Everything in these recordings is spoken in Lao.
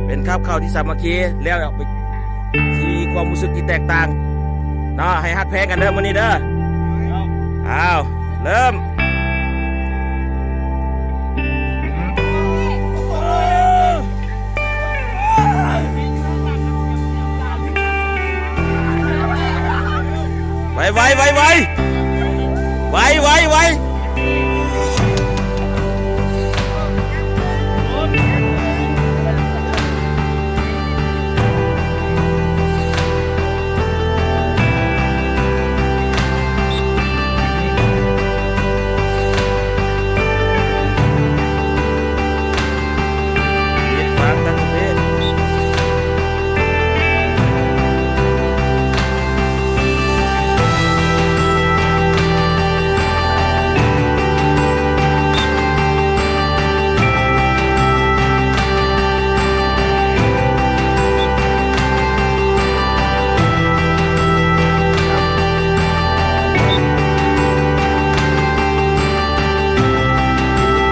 ເປັນຄາບເຂົ້າທີ່ສາມັກຄີ ແລ້ວໄປ ຊິມີຄວາມຮູ້ສຶກທີ່ແຕກຕ່າງເນາະ. ໃຫ້ຮັກແພງກັນເດີມື້ນີ້ເດີ. ອ້າວ ເລີ່ມ. ໄວໆ ໄວໆ ໄວ.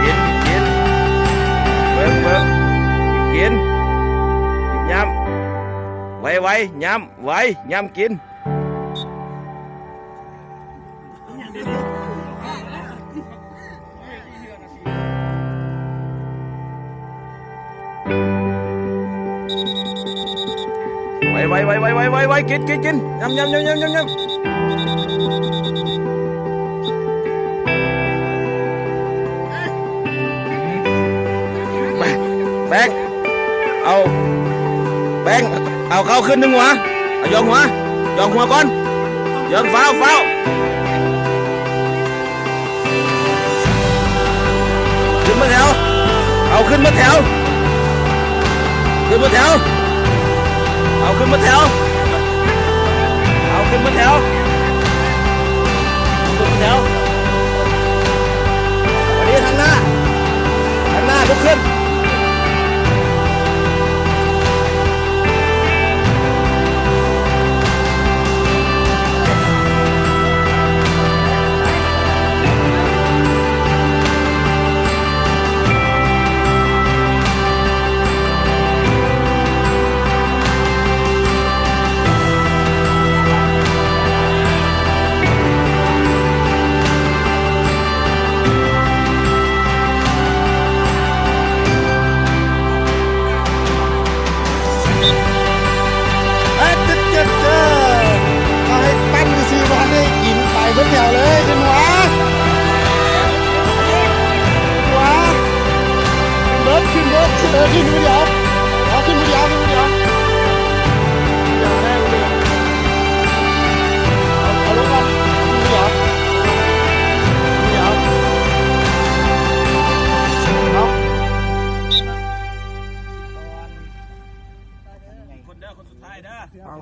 ກິນ ກິນ ເບິ່ງ ເບິ່ງ ກິນ ກິນ ຫຍ້ຳ ໄວໆ ຫຍ້ຳ ໄວ ຫຍ້ຳກິນ. ໄວໆ ໄວໆ ກິນ ກິນ ກິນ ຫຍ້ຳ ຫຍ້ຳ ຫຍ້ຳ ຫຍ້ຳ ຫຍ້ຳ ຫຍ້ຳ. ແປ້ງ ແປ້ງ ເອົາ ແປ້ງ ເອົາເຂົ້າຂຶ້ນໜຶ່ງຫົວ ເອົາຢອງຫົວ ຢອງຫົວກ່ອນ ຢອງ ຟ້າວ ຟ້າວ ຂຶ້ນມາແຖວ ເອົາຂຶ້ນມາແຖວ ຂຶ້ນມາແຖວ ເອົາຂຶ້ນມາແຖວ ເອົາຂຶ້ນມາແຖວ ຂຶ້ນມາແຖວ. ວັນນີ້ທາງໜ້າ ທາງໜ້າລຸກຂຶ້ນ. ເອີ ເຈັບ ເຈັບ ເຈັບ ເຂົາໃຫ້ປັ້ນຊື່ໆ ບໍ່ທັນໄດ້ກິນ ໄປເບິດແຖວເລີຍ ຂຶ້ນຫົວ ຂຶ້ນຫົວ ຂຶ້ນເບິດ ຂຶ້ນເບິດ ເອີ ຂຶ້ນຜູ້ດຽວ ເອົາ ຂຶ້ນຜູ້ດຽວ ຂຶ້ນຜູ້ດຽວ ດຽວນະ ເອົາ ເອົາລົງກ່ອນ ຂຶ້ນຜູ້ດຽວ ຂຶ້ນຜູ້ດຽວ ເອົາ ຄົນເດີ ຄົນສຸດທ້າຍເດີ ເອົາ.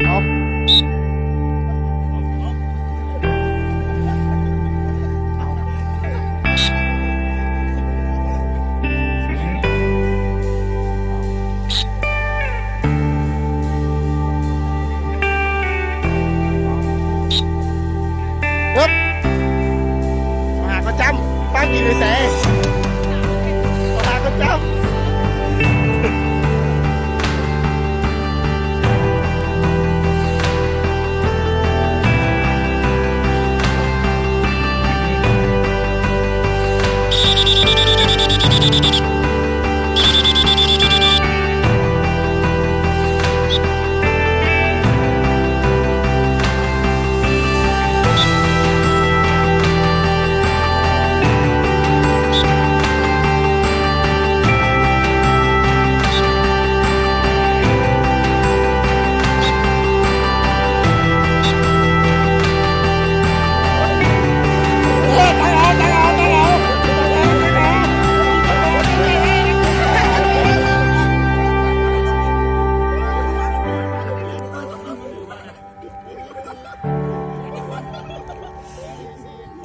ເອົາ ເອີບ ມາຫາກໍຈ້ຳ ປ້າກິນໄປໃສ ມາຫາກໍຈ້ຳ.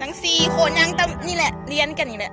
ທັງສີ່ຄົນຍັງຕຳ ນີ້ແຫຼະ ລຽນກັນນີ້ແຫຼະ.